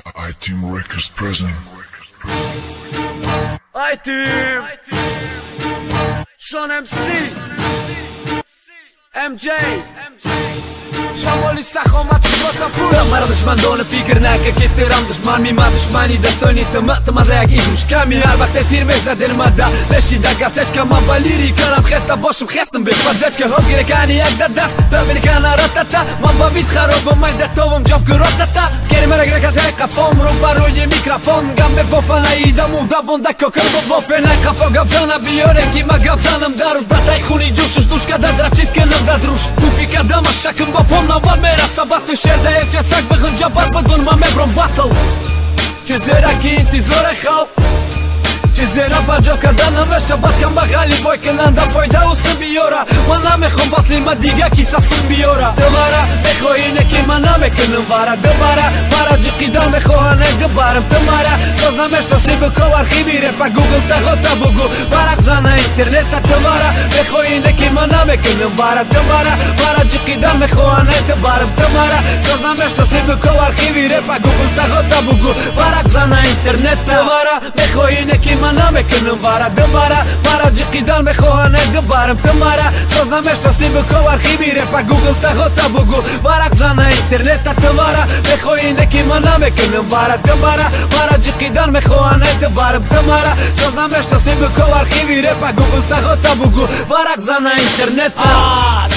iTeam Records present. iTeam, Sean MC, MJ, Шамоли сахомат шубота пул. Мара душмандона фикр нака ки терам душман ми ма душмани дастони тама тама да як игрушка ми ҳар вақте тир мезаден мада бешида гасечка ма ба лириканам хеста бошум хестам бепадачка ҳоб гирекани як да даст та великана ратата ман ба бит харобам майда товам ҷоб куротата керимара гирекас як қафом ру ба рӯи микрофон гам мебофана идаму давонда кокар бобофена қафо гапзана биёре ки ма гапзанам даруш датай хуни ҷӯшуш душка дадрачит кунам дадруш туфи кардама шакм ба пом навар мераса батл шерда якча саг бихунҷа бад бидун ма мебром батл. Чизера ки интизоре халқ, чизера барҷо кардан намеша бад кам бағали бой кунанда фойда усум биёра. Ман намехом батли ма дига киса сум биёра. Дубара мехоҳӣ не ки ман намекунам вара дубара мара ҷиқида мехоҳан ай дубарам ту мара соз намешоси биков архиви репа гугл тағота бугу варақ зана интернета. Ту мара мехоҳӣ не ки ман намекунам вара дубара мара ҷиқида мехоҳан ай дубарам ту мара соз намешоси биков архиви репа гугл тағота бугу варақ зана интернета. Ту мара мехоҳӣ не ки ман намекунам вара дубара мара ҷиқидан мехоҳан ай дубарам ту мара соз намешоси биков архиви репа гугл тағота бугу варақ зана интернета. Ту мара мехоҳӣ не ки ман намекунам вара дубара мара ҷиқидан мехоҳан ай дубарам ту мара соз намешоси биков архиви репа гугл тағота бугу варақ зана интернета.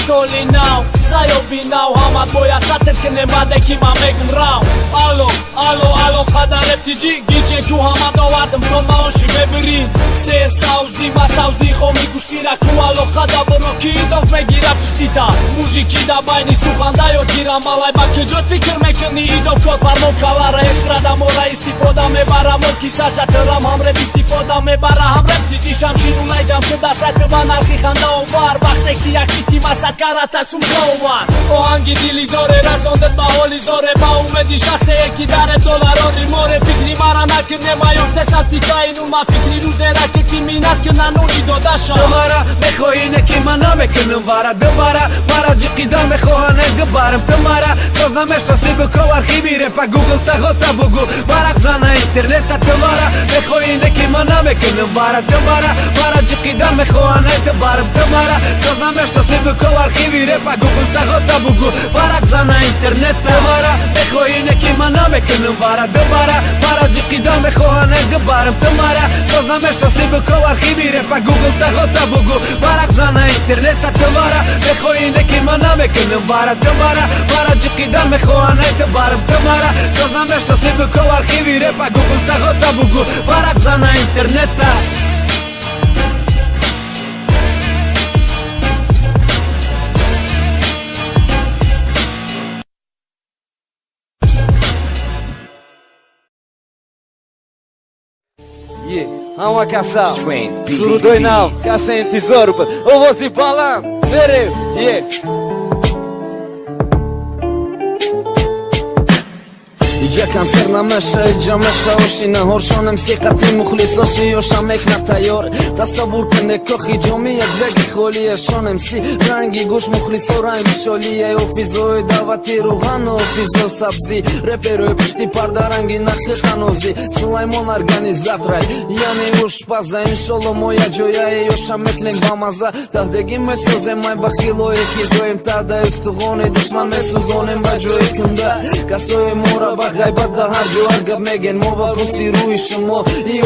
Соли нав саёби нав ҳама бояд сатр кунем баъде ки ман мегум рав. Алло, алло, алло, қадар рептиҷи гиче ку ҳама довардам тон маоши мебирин сер савзи ма савзи хоми гӯштира ку алло қада биро ки идоф мегира пуштита мужики да байни суханда ёд гирам малай ба киҷот фикр мекунӣ идоф код фармон калара эстрада мора истифода мебарам о кисаша тырам ҳам реп истифода мебара ҳам рептиҷи шамширулай ҷам куда сайти ба нархи ханда овар вақте ки як ити масад карата сумша овар оҳанги дилизоре расондад ба ҳоли зоре ба умеди шахсее ки даре долларони море фикри мара накунем аёфтесам тикаину ма фикри рӯзера ки ки минат куна нури додаша. Дубара мехоҳӣ не ки ман намекунам вара дубара мара ҷиқидан мехоҳан ай дубарам ту мара соз намешоси биков архиви репа гугл тағота бугу варақ зана интернета. Ту мара мехоҳӣ не ки ман намекунам вара дубара мара ҷиқидан мехоҳан ай дубарам ту мара соз намешоси биков архиви репа гугл тағота бугу варақ зана интернета. Ту мара мехоҳӣ не ки ман намекунам вара дубара мара ҷиқидан мехоҳан ай дубарам ту мара соз намешоси биков архиви репа гугл тағота бугу варақ зана интернета. Ту мара мехоҳӣ не ки ман намекунам вара дубара мара ҷиқидан мехоҳан ай дубарам ту мара соз намешоси биков архиви репа гугл тағота бугу варақ зана интернета. Ҳама каса сурудои нав каса интизор буд овози баланд берем. Иҷа консерт намеша, иҷа меша оши наҳоршонем сиқати мухлисоши ёша мекна тайёр. Тасаввур куне кохи ҷоми як беги холие шонем си ранги гӯш мухлисо ранги шолие офизои даъвати рӯғану офизо сабзӣ реперои пушти парда ранги нахи қанозӣ Сулаймон организаторай яъне ошпаза. Иншолло мо якҷояе ёша мекунем ба маза тахдегӣ месозем май ба хилое ки доим таъдаи устуғони душман месӯзонем ба ҷои кунда касои мора ба ғайбат да ҳар ҷо ҳар гап меген мо ба пӯсти рӯи шумо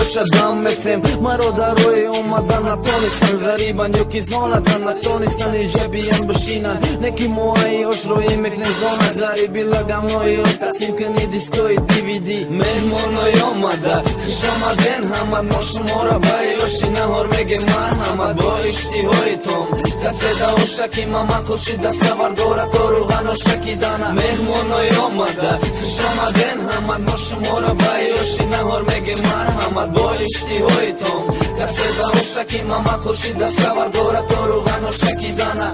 ёша дам метем маро дар роҳи омадан натонистан ғарибан ё ки зонадан натонистан иҷа биян бишинан не ки мо аи ош роӣ мекунем зона ғариби лагамнои ош тақсим куни дискои DVD. Меҳмоной омада хушомаден ҳамад мо шуморо ба ёши наҳор мегем марҳамат бо иштиҳоитон касе да ошаки ма маъқул шида савар дора то рӯғану шакидана. Меҳмоной омада хушомаден ҳамад мо шуморо ба ёши наҳор мегем марҳамат бо иштиҳоитон касе да ошаки ма маъқул шида савар дора то рӯғану шакидана.